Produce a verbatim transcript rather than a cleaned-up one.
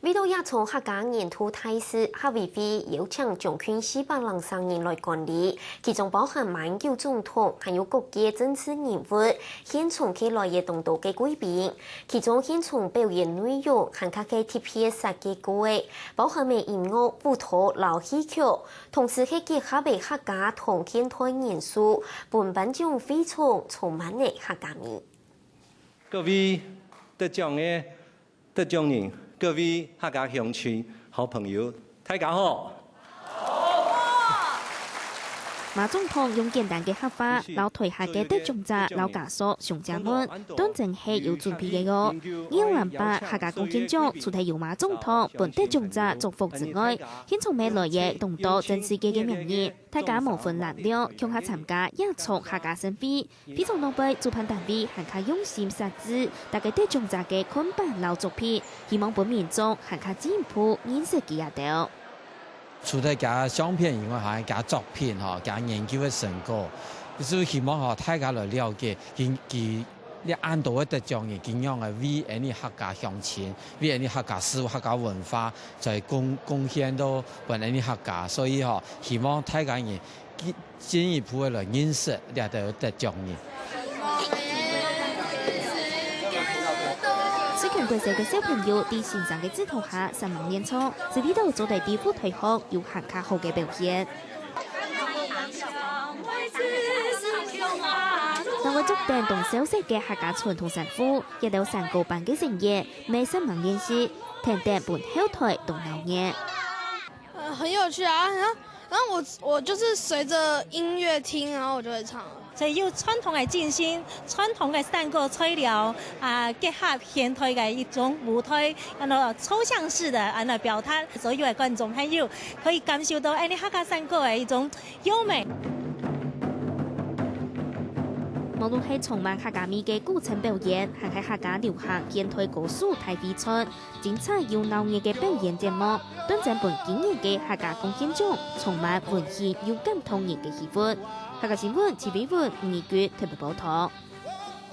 為著這場客家年度大事，客委會邀請將近四百零儕人來觀禮，其中包含馬英九總統，還有各界政治人物，現場客來也當多个貴賓。其中現場表演內容還較係特別設計過个，包含个音樂、舞蹈摎戲曲，同時係結合个客家同現代元素，分頒獎會場充滿了客家味。各位得獎个 得獎人、各位客家鄉親、好朋友，大家好！馬總統用簡單个客話，摎台下个得獎者摎家屬相借問，當真係有準備个哦。二零零八客家貢獻獎除忒有馬總統分得獎者祝福之外，現場乜來也當多全世界个名人，大家無分藍綠，共下參加這場客家盛會。 非常樂意主辦單位還較用心設置，逐個得獎者个看板摎作品，希望分民眾還較進一步認識佢兜。除了厥相片以外，還有厥作品吼，厥研究个成果，就希望吼大家來了解佢佢這恁多个得獎人，佢仰仔為𠊎俚客家鄉親，為𠊎俚客家事務、客家文化在貢貢獻到分𠊎俚客家，所以吼，希望大家人 進進一步个來認識這兜得獎人。十強國小个小朋友在先生个指導下煞猛練唱，就為著做得在舞台項有還較好个表現。另外，著等當少少个客家傳統衫褲，這兜山歌班个成員乜煞猛練習，跈等分後台當鬧熱。 呃，很有趣啊。然後，然後我我就是隨著音樂聽，然後我就會唱了。所以用傳統个精神、傳統个山歌材料啊，結合現代个一種舞台，然後抽象式个恁樣表達，所有个觀眾朋友可以感受到，哎，你客家山歌个一種優美。無論係充滿客家味个古典表演，還係客家流行現代歌手大會唱， 精彩又鬧熱个表演節目，當真分今年个客家貢獻獎充滿溫馨又感動人个氣氛。客家新聞，徐偉文、吳怡君特別報導。